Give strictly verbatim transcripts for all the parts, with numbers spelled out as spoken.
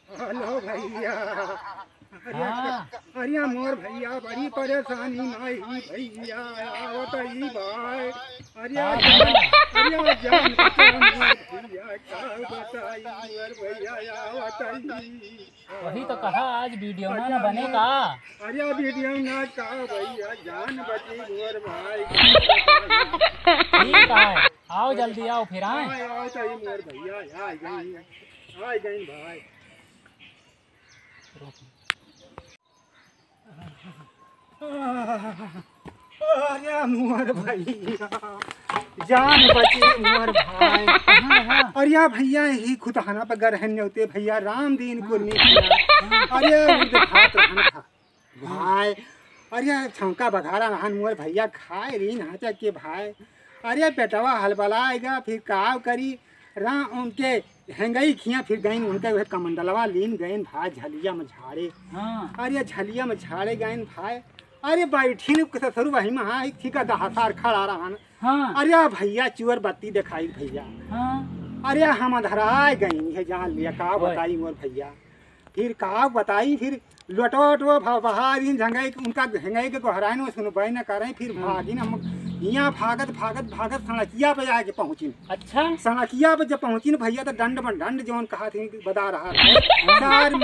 हेलो भैया। अरे, हाँ। अरे मोर भैया, बड़ी परेशानी में ही भैया, आवत ही भाई। अरे हाँ, जान, हाँ। अरे जान बचा मोर भैया, का बताई मोर भैया, आवत ही। वही तो कहा, आज वीडियो ना, ना बने का? अरे वीडियो ना का भैया, जान बची मोर भाई। ठीक है, आओ जल्दी आओ फिर, आए। हाँ, आवत ही मोर भैया, आ गई, आ गई भाई। अरे मोर भैया, जान बची मोर भाई। हाँ, हाँ। अरे भैया, यही खुदहाना पर घर है न्योते भैया, राम दीन कुर्मी किया। हाँ। अरे, उर्द भात रहन था। भाई, अरे छौंका बघारा रहन मोर भैया, खाए रही नाचा के भाई। अरे पेटवा हलबलाएगा, फिर का करी? राम उनके हेंगई खिया, फिर गइन उनके वह कमंडलवा लीन गइन भाई झलिया में झाड़े। हाँ। अरे झलिया में झाड़े गइन भाई। अरे बैठी न ससुर वही में, हाँ, एक ठीका दहा सार खड़ा रहन। हाँ। अरे भैया चुअर बत्ती देखाई भैया। हाँ। अरे हम अधराए गइन, ये जान लिया का ओए। बताई मोर भैया। फिर का बताई, फिर लोटो ओटो भ-, बहारिन झंगाई के, उनका झंगाई के गोहराइन वो सुनबे न करें, फिर हम्म। भागिन हम हियाँ भागत, भागत, भागत सड़किया पे आके पहुँचिन। अच्छा। सड़किया पे जब पहुँचिन भैया, तो डंड बन डंड जौन कहा थे, बता रहा था। सार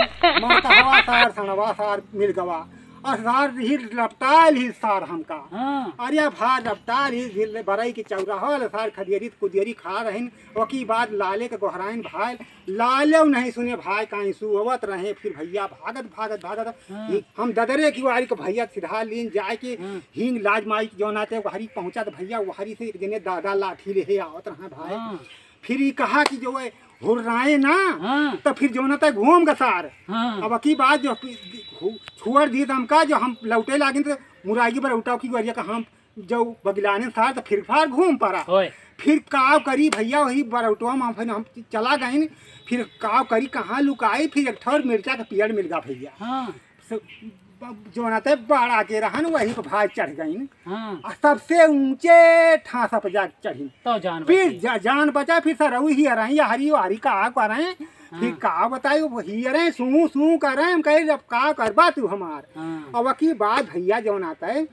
मौतहवा, सार सणवा, सार मिल गवा। और सार ही लपटाल ही सार हमका। हाँ। अरे भार लपटाल ही झिल बरई के चौराहा, सार खदियरी कुदियरी खा रहिन। ओकी बाद लाले के गोहराइन भाई, लालेउ नहीं सुने भाई, काई सुअवत रहे। फिर भैया भागत, भागत, भागत, हाँ। हम ददरे की वारी के भैया सीधा लीन जाए के हाँ। हिंग लाज माई के जौन आते वहरी पहुँचा, तो भैया वहरी से एक जने दादा लाठी ले आवत रहे भाई। हाँ। फिर ई कहा कि जो है हुर्राए ना, हाँ। तो फिर जौन आते घूम ग सार। हाँ। अब की बात जो छु-, छुअर दी हमका, जो हम लौटे लागिन तो मुरागी बरौटा की वारिया का हम जौ बगिलाने सार तो फिर फार घूम पड़ा। होय। फिर काव करी भैया, वही बरौटवा में फिर हम चला गइन। फिर काव करी, कहाँ लुकाई, फिर एक ठौर मिर्चा के पेड़ मिल गा भैया। हाँ। स-, ब-, जौन आते बाड़ा के रहन, वही पे भाई चढ़ गइन। हाँ। आ सबसे ऊंचे ठासा पे जा चढ़िन। तो जान फिर बची। जा-, जान बचा, फिर सरऊ ही रही, हरी हरी का आ रहे। फिर हाँ। का बताई, वही रहे, सू सू कर रहे, हम कहे, "अब का करबा तू हमार?" हाँ। अब की बात भैया जौन आते,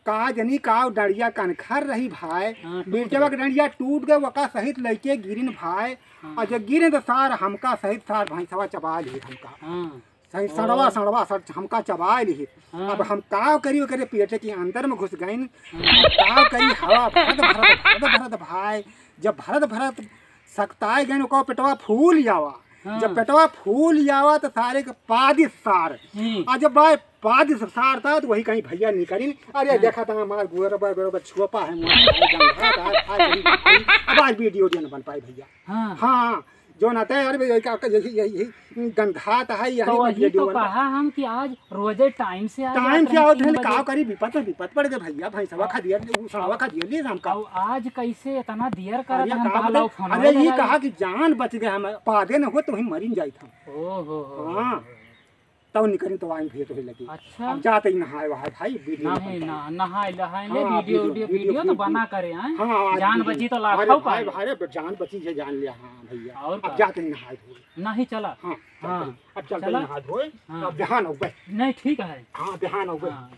का जनी का डंडिया कनखर रही भाई, हाँ, टूट मिर्चवा गए। के डंडिया टूट गए, वका सहित लइके गिरिन भाई। हाँ। और जब गिरिन तो सार हमका सहित सार भैंसवा चबा ली हमका। हाँ। सही ओ। सड़वा, सड़वा, सड़ हमका चबा ली। हाँ। अब हम का करी, ओकरे पेटे के अंदर में घुस गइन। हाँ। अब का करी, हवा भरत, भरत, भरत, भरत भाई, जब भरत, भरत सकताए गइन, ओकर पेटवा फूल जावा। हाँ। जब पेटवा फूल जावा तो सारे के पादिस सार। हम्म। आ जब भाई पादिस सार था तो वही कहीं भैया निकरिन। अरे हाँ। देखा था हमार गोरबा, गोरबा छुपा है, मुआ है, गंधा था, था, था, था, अब आज वीडियो न बन पाई भैया। हाँ। हाँ, जौन आते यार, यही, यही, यही गंधा था, यही तो वही वीडियो तो बन पाई। कहा हम कि आज रोजे टाइम से आ जात टाइम से रहे, आवत तीन है, बजे। का करी, विपत में विपत पड़ गए भैया, भैंसवा खा दिया, उ सड़वा खा दिया, ले हमका। अब आज कैसे इतना देर करत अरे हम का कहला बताई, फोन अरे ये लगा कहा ले। कि जान बच गए, हम पादे न हो तो वहीं मरिन जाइत हम। ओ हो हो हो। हाँ। तब निकरी तो आइन भेंट होए लगी। अच्छा। अब जाते ही नहाए वहाए भाई, वीडियो नहीं, बनता है। ना, नहाए लहाए ले, हाँ, वीडियो, वीडियो, वीडियो, वीडियो तो वीडियो। बना करे, हैं? हाँ, आज जान वीडियो। बची तो लाखों अरे भाई, पाए। भाई, अरे जान बची है, जान लिया, हाँ भैया। और अब का? जाते ही नहाए धोए। नहीं चला। हाँ, हाँ। चलते ही। अब चलते ही चला। नहाए धोए। हाँ। अब बिहान हो गए। नहीं, ठीक है। हाँ, बिहान हो गए। हाँ।